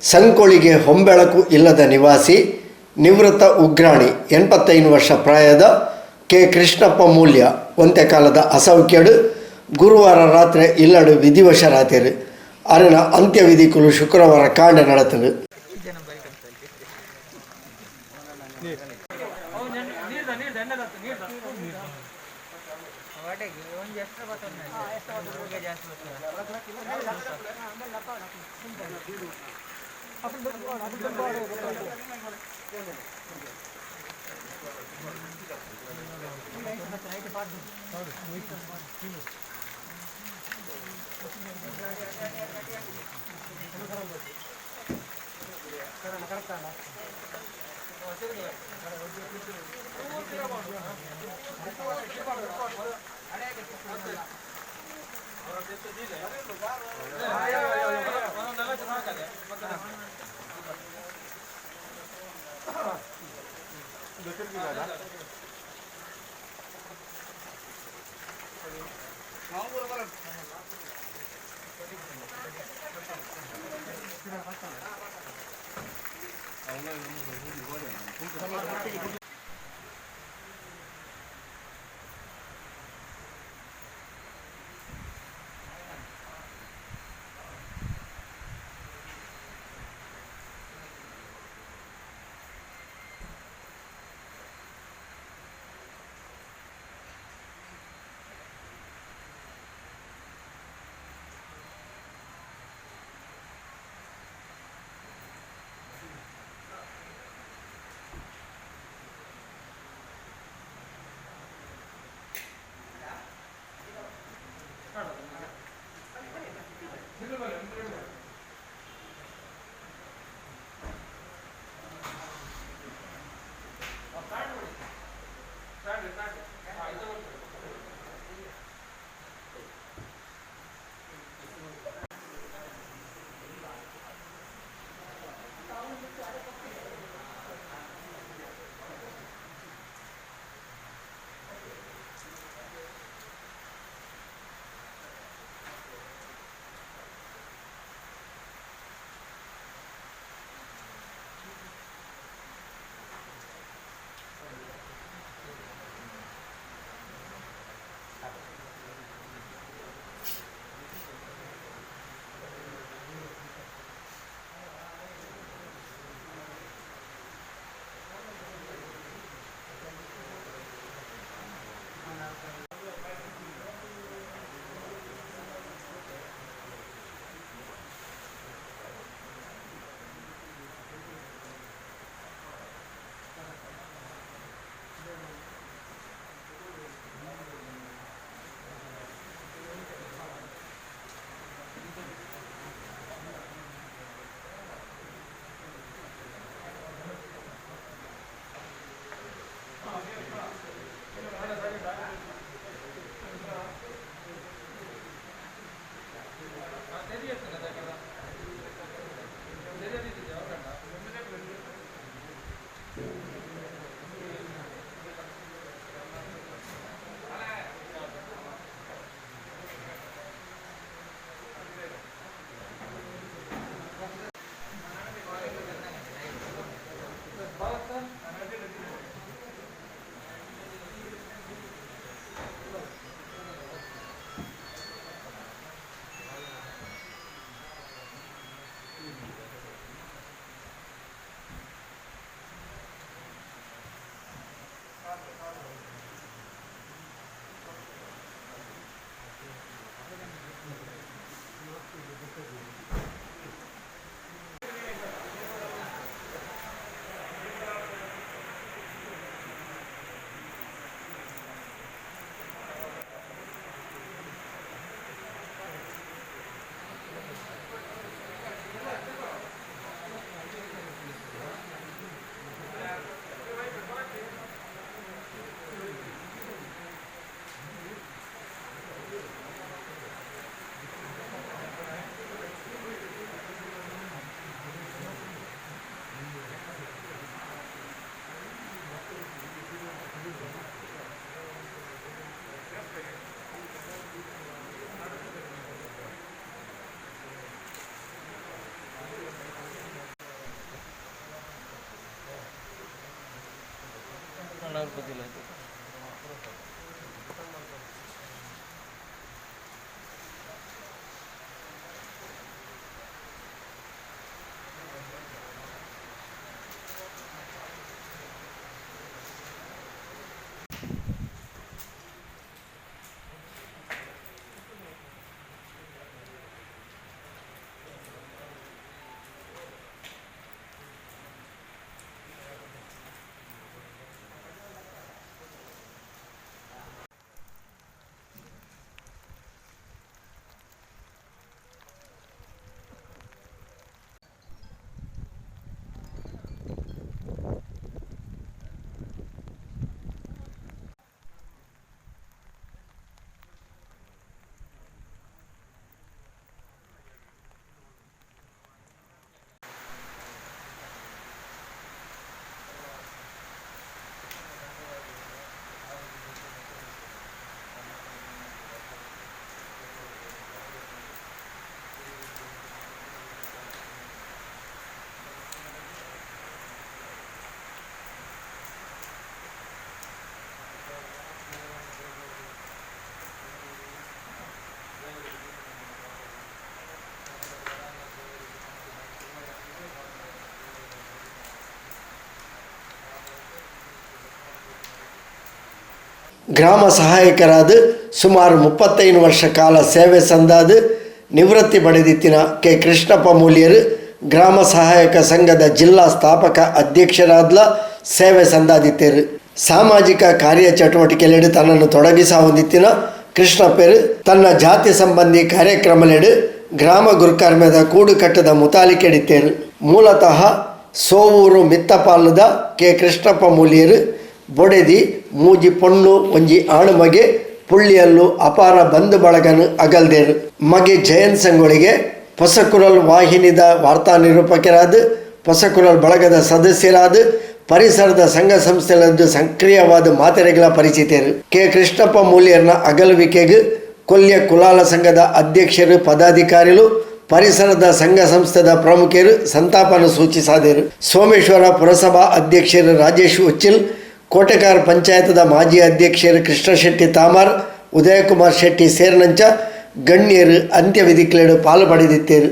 ಸಂಕೊಳಿಗೆ ಹೊಂಬೆಳಕು ಇಲ್ಲದ ನಿವಾಸಿ, ನಿವೃತ್ತ ಉಗ್ರಾಣಿ, 85 ವರ್ಷ ಪ್ರಾಯದ ಕೆ ಕೃಷ್ಣಪ್ಪ ಮೂಲ್ಯ ಒಂತೆ ಕಾಲದ ಅಸೌಖ್ಯಡು ಗುರುವಾರ ರಾತ್ರಿ ಇಲ್ಲಡು ವಿಧಿವಶರಾತಿರು. ಅರನ ಅಂತ್ಯವಿಧಿಕುಲು ಶುಕ್ರವಾರ ಕಾಂಡ ನಡತನು. ಗ್ರಾಮ ಸಹಾಯಕರಾದ ಸುಮಾರು 35 ವರ್ಷ ಕಾಲ ಸೇವೆ ಸಂದಾದ ನಿವೃತ್ತಿ ಪಡೆದಿತ್ತಿನ ಕೆ ಕೃಷ್ಣಪ್ಪ ಮೂಲ್ಯರು ಗ್ರಾಮ ಸಹಾಯಕ ಸಂಘದ ಜಿಲ್ಲಾ ಸ್ಥಾಪಕ ಅಧ್ಯಕ್ಷರಾದ್ಲ ಸೇವೆ ಸಂದಾದಿತ್ತೇರು. ಸಾಮಾಜಿಕ ಕಾರ್ಯಚಟುವಟಿಕೆಲೆಡು ತನ್ನನ್ನು ತೊಡಗಿಸ ಹೊಂದಿತ್ತಿನ ಕೃಷ್ಣಪ್ಪರು ತನ್ನ ಜಾತಿ ಸಂಬಂಧಿ ಕಾರ್ಯಕ್ರಮಲೆಡು ಗ್ರಾಮ ಗುರುಕರ್ಮದ ಕೂಡುಕಟ್ಟದ ಮುತಾಲಿಕೆಡಿತ್ತೇರು. ಮೂಲತಃ ಸೋವೂರು ಮಿತ್ತಪಾಲದ ಕೆ ಕೃಷ್ಣಪ್ಪ ಮೂಲ್ಯರು ಬೊಡೆದಿ ಮೂಜಿ ಪೊಣ್ಣು ಒಂಜಿ ಆಣುಮಗೆ ಪುಳ್ಳಿಯಲ್ಲು ಅಪಾರ ಬಂಧು ಬಳಗನು ಅಗಲ್ದೇರು. ಮಗೆ ಜಯಂತ್ ಸಂಗೊಳಿಗೆ ಹೊಸಕುರಲ್ ವಾಹಿನಿದ ವಾರ್ತಾ ನಿರೂಪಕರಾದ ಹೊಸಕುರಲ್ ಬಳಗದ ಸದಸ್ಯರಾದ ಪರಿಸರದ ಸಂಘ ಸಂಸ್ಥೆಗಳದ್ದು ಸಕ್ರಿಯವಾದ ಮಾತೆರೆಗಳ ಪರಿಚಿತರು. ಕೆ ಕೃಷ್ಣಪ್ಪ ಮೂಲ್ಯರ್ನ ಅಗಲುವಿಕೆಗೆ ಕೊಲ್ಯ ಕುಲಾಲ ಸಂಘದ ಅಧ್ಯಕ್ಷರು, ಪದಾಧಿಕಾರಿಗಳು, ಪರಿಸರದ ಸಂಘ ಸಂಸ್ಥೆದ ಪ್ರಮುಖರು ಸಂತಾಪನ ಸೂಚಿಸಾದರು. ಸೋಮೇಶ್ವರ ಪುರಸಭಾ ಅಧ್ಯಕ್ಷರು ರಾಜೇಶ್ ಉಚ್ಚಿಲ್, ಕೋಟೆಕಾರ್ ಪಂಚಾಯತದ ಮಾಜಿ ಅಧ್ಯಕ್ಷರು ಕೃಷ್ಣ ಶೆಟ್ಟಿ ತಾಮಾರ್, ಉದಯಕುಮಾರ್ ಶೆಟ್ಟಿ ಸೇರಿನಂಚ ಗಣ್ಯರು ಅಂತ್ಯವಿಧಿಕ್ಲೇಡು ಪಾಲು ಪಡೆದಿತ್ತೇರು.